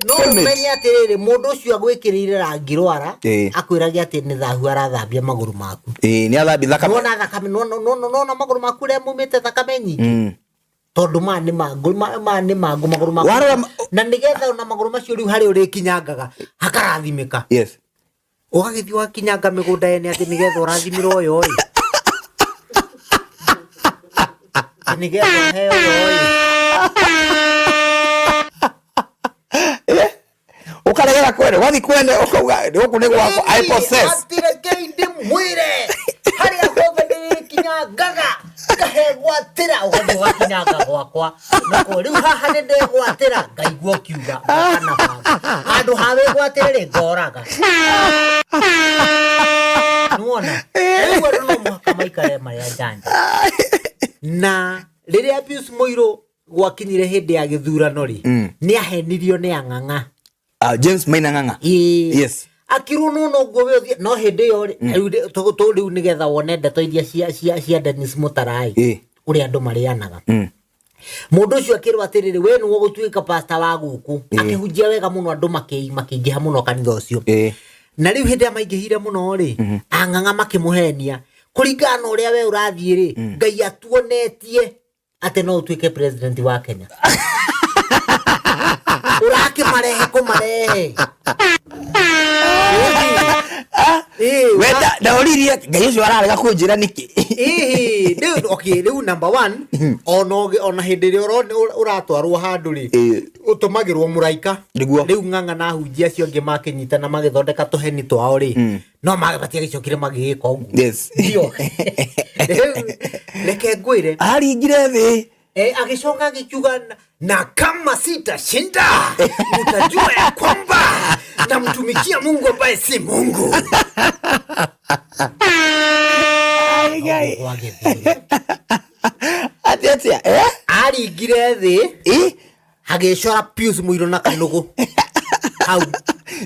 No Soulmate. ũmenye atĩrĩrĩ, mũndũ ũcio agwĩkĩrĩire rangi rwara, akwĩrage atĩ nĩ thahu arathambia magũrũ maku. Ĩĩ, nĩ athambia thakame. Nona thakame, nona magũrũ maku ũrĩa maumĩte thakame nyingĩ. Tondũ maya nĩ mangũ, maya nĩ mangũ magũrũ maku. Warora Na nĩgetha ona magũrũ macio rĩu harĩa ũrĩkinyangaga hakarathimĩka. Ũgagĩthiĩ ũgakinyanga mĩgũnda yene atĩ nĩgetha ũrathimĩre ũyũ ĩ. Atĩ nĩgetha ũheo ũyũ ĩ. Ũkaregera kwene, ũgathiĩ kwene ũkauga gũkũ nĩ gwakwa, I possess. Atirekei ndĩmwĩre harĩa hothe ndĩrĩkinyangaga ngahegwatĩra, ũgathiĩ ũgakinyanga gwakwa nako rĩu haha nĩ ndegwatĩra, ngaigua ũkiuga ngoka na banga handũ ha wĩgwatĩre rĩ ngoraga. Nĩwona rĩu andũ no mũhaka maikare marĩ a njanja. Na rĩrĩa Pius Mũirũ gwakinyire hĩndĩ ya gĩthurano rĩ, nĩ ahenirio nĩ ang'ang'a. Ah, James Maina Ng'ang'a. Ĩĩ. Akirwo no no guo we ũthiĩ no hĩndĩ ĩyo rĩ, rĩu rĩu nĩgetha wone ndeto iria cia Dennis Mũtarai, ũrĩa andũ marĩanaga. Mũndũ ũcio akĩrwo atĩrĩrĩ, we nĩwe ũgũtuĩka pastor wa gũkũ. Akĩhunjia wega mũno, andũ makĩingĩha mũno kanitha ũcio. Na rĩu hĩndĩ ĩrĩa maingĩhire mũno rĩ, ang'ang'a makĩmũhenia kũringana na ũrĩa we ũrathiĩ rĩ, Ngai atuonetie atĩ no ũtuĩke president wa Kenya. Ũrakĩmarehe kũmarehe. Ĩĩ, We ndaũririe Ngai ũcio ararega kũnjĩra nĩkĩ? Ĩhĩ, rĩu, okay, rĩu number one, ona hĩndĩ ĩrĩa ũratwarwo handũ rĩ, ũtũmagĩrwo mũraika. Rĩu ng'ang'a na ahunjia acio angĩ makĩnyitana magĩthondeka tũheni twao rĩ, no matiagĩcokire magĩgĩka ũguo. Ndio. Rĩu, reke ngwĩre. Aringire thĩ. Agĩcoka agĩkiuga na kama sitashinda utajua ya kwamba namtumikia Mungu ambaye si Mungu. Ai, Ngai. Ũguo gwagĩthire. Atĩ atĩa? Aringire thĩ. Agĩcora Pius Mũirũ na kanũgũ. Hau.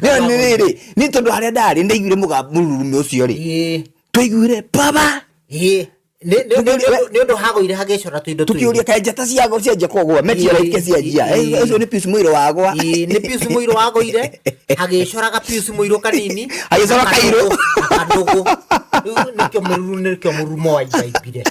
Nĩ nĩ rĩrĩ, nĩ tondũ harĩa ndarĩ ndaiguire mũrurumo ũcio rĩ. Twaiguire baba. Nĩ ũndũ hagũire hagĩcora tũindo tũingĩ. Tũkĩũria kaĩ njata ciagwa cianjia kũgũa, meteorite cianjia. Ũcio nĩ Pius Mũirũ wagwa. Nĩ Pius Mũirũ wagũire, hagĩcoraga Pius Mũirũ kanini. Hagĩcora kairũ. Kanũgũ. Rĩu nĩkĩo mũrurumo waimbaibire.